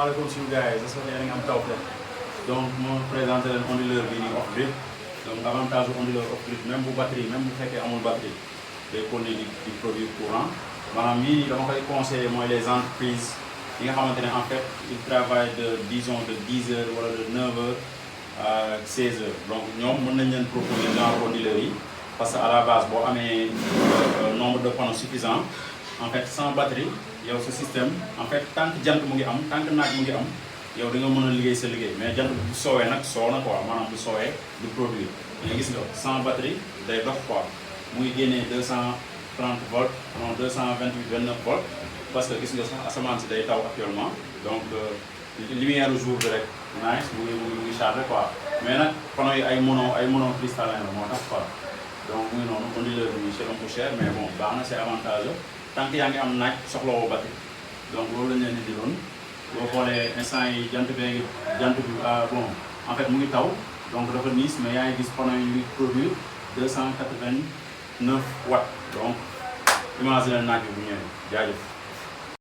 salaamaaleykum suñu gars yi j'espère que yéen a ngi am tawfeex donc moo présenté leen onduleur bii nii off-grid donc avantage bu onduleur off-grid même bu batterie même bu fekkee amul batterie day continuer di produire courant maanaam yii nii dama koy conseiller mooy les entreprises yi nga xamante ne en fait ils travaillent de disons de 10 heures wala de 9 heures à 16 heures donc ñoom mën nañ leen proposer genre onduleur yi parce que à la base boo amee nombre de panneaux suffisant en fait sans batterie yow sa système en fait tant que jant mu ngi am tant que naaj mu ngi am yow da nga mën a liggéey sa liggéey mais jant bu soowee nag soow na quoi maanaam bu soowee du produire mais gis nga sans batterie day dox quoi mu ngi génnee 230 volts non 228 29 volts parce que gis nga sax asamaan si day taw actuellement donc lumière jour bi rek nice mu ngi chargé quoi mais nag panneaux yi ay mono cristallin la moo tax quoi donc mu ngi noonu onduleur bi c'est un peu cher mais bon baax na c'est avantage tant que yaa ngi am naaj soxla woo batterie donc loolu lañ leen di diloon boo xoolee instant yi jant bi bon en fait mu ngi taw donc dafa niis mais yaa ngi gis panneaux yi ñu ngi produire 289 watts donc imagine naaj bi bu ñëwee jaajëf